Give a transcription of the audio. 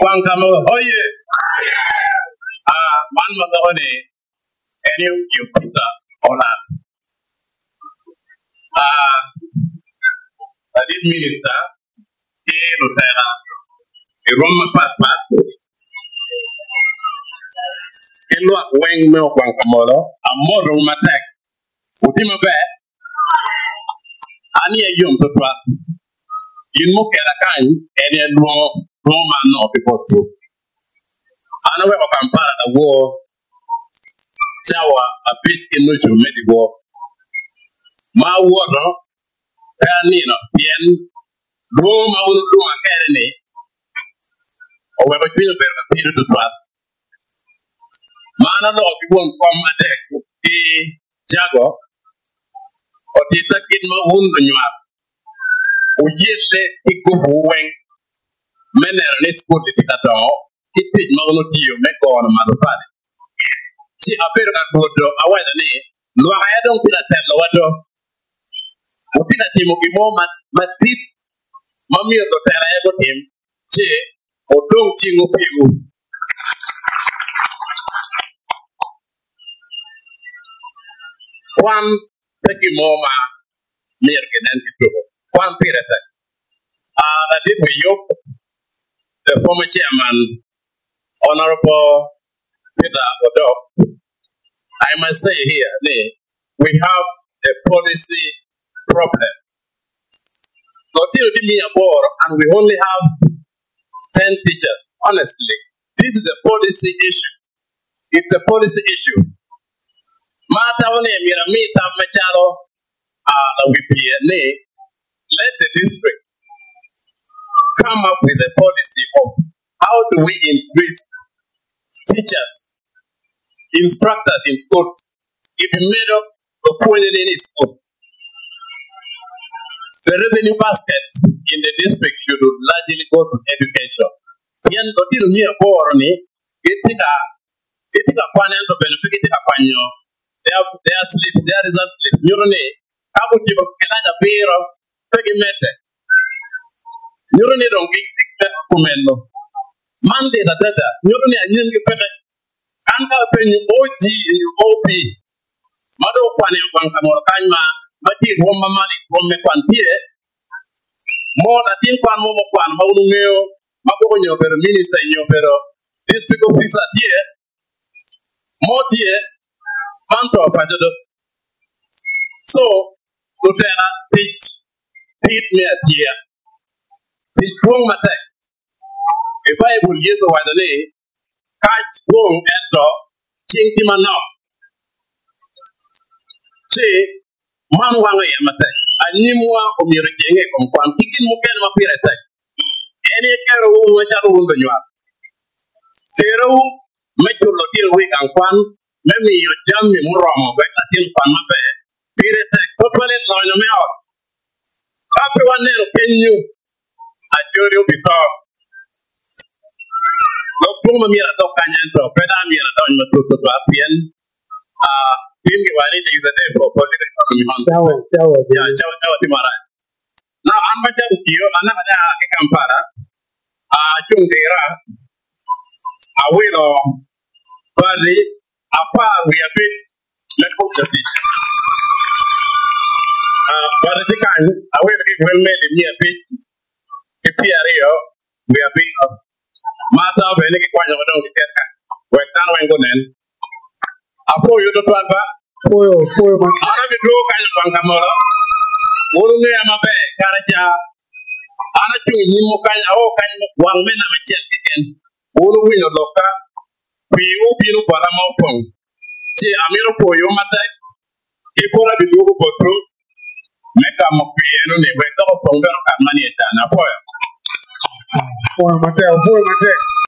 Okwang ka mogo oye! Aa, man ma loko ni en aye otiyo Peter Olat. Aa, ladit minista ki lutela i rwom mapat pat ki lwak weng me Okwang Kamolo, amotowu matek. Wutye maber? An iya yom twatwal. Gin mukela kany en aye lwongo, lwongo ma anongo ki botwu. An aweko Kampala lawor cawa 5:30 me dyewor. Ma awoto, pe anino pien lwongo ma wun wulwonga kwede-ni oweko cwinya obedo ka pido twatwal. Ma an aloko ki won kom matek ki Jago otitta kit ma wun lunywal wuyelle ki gupwu weng me neno ni cukul-li tye ka dongo ki tic ma wun wutiyo me gono matafali. Ci abedo ka lwodo awaco ni, Lwak aye dong tye ka telowa do. Wutye ka timo gin mo madit ma myero lutela aye gutim, ci wudong cingwu piwu. Kwan pe gin mo ma myero kinen ki tuko. Kwan pire tek. Ladit wi yub, the former chairman, Honorable Peter Odok, I must say here ni we have a policy problem. Lutino tye 800 and we only have 10 teachers. Honestly, this is a policy issue. It's a policy issue. Ma atamo ni myero ami tam macalo lawi pye ni let the district come up with a policy of how do we increase teachers, instructors in schools. Gibimedo lupwonye nini i schools. The revenue basket in the district should largely go to education pien lutino 800 ni gitye ka gitye ka kwan ento bene pe gitye ka kwanyo their, their slips, their result slips nyuto ni ka gutyeko kilac abiro pe gimedde nyuto ni dong gimedde kumeno. Man lit adada nyuto ni anyimgi peke. An ka apenyo OG nyo OP ma dong okwano i ogwang ka moro kany ma ma tye i rwom ma malo i rwom me kwan tye mo latin kwan mo mukwano ma wun wungeyo ma gwoko nyo obedo minista nyo obedo district officer tye mo tye man to paco do. So lutela tic tit me atir tic dwong matek. I Baibul Yecu owaco ni Kac dwong ento cing tye manok, ci man wango iye matek. Anyimwa omyero ojenge i kom kwan ki gin mukene ma pire tek. En aye kerowu macalo wun lunywal. Kerowu me culo litinowu i gang kwan, me miyo jami muromo wek latin okwan maber, pire tek tutwal i lonyo me ot. Ka pe waneno kenyu, Acholi obito. Lok tung ma myero adok kany ento pe dong myero adony matut tutwal pien tin giwaco ni there is a day for political economy on Cawa, cawa Yeah, cawa, cawa tye marac. Now an macalo tiyo, an naka dong aa ki Kampala, acung dira, awilo bati 15 me kuco tic. Bati tye kany, awilo ki gwel meli 527 ma atamo bene ni kikwanyo dong kiket kany wek dano weng gunen. Apwoyo tutwal ba. Pwoyo, pwoyo ma. An abidwogo kany ogwang ka molo. Wun wungeya maber kare ca an acung i nyimwu kany, ao kany wang me namba acel keken. Wun wuwinyo lokka, kwiwu obino bota ma opong. Ci amito pwoyowu matek, ki pud abidwogo botwu me gamo kwir eno-ni wek dok opong bene okat ma ni i cana. Apwoyo. Pwoyo matek, opwoyo matek.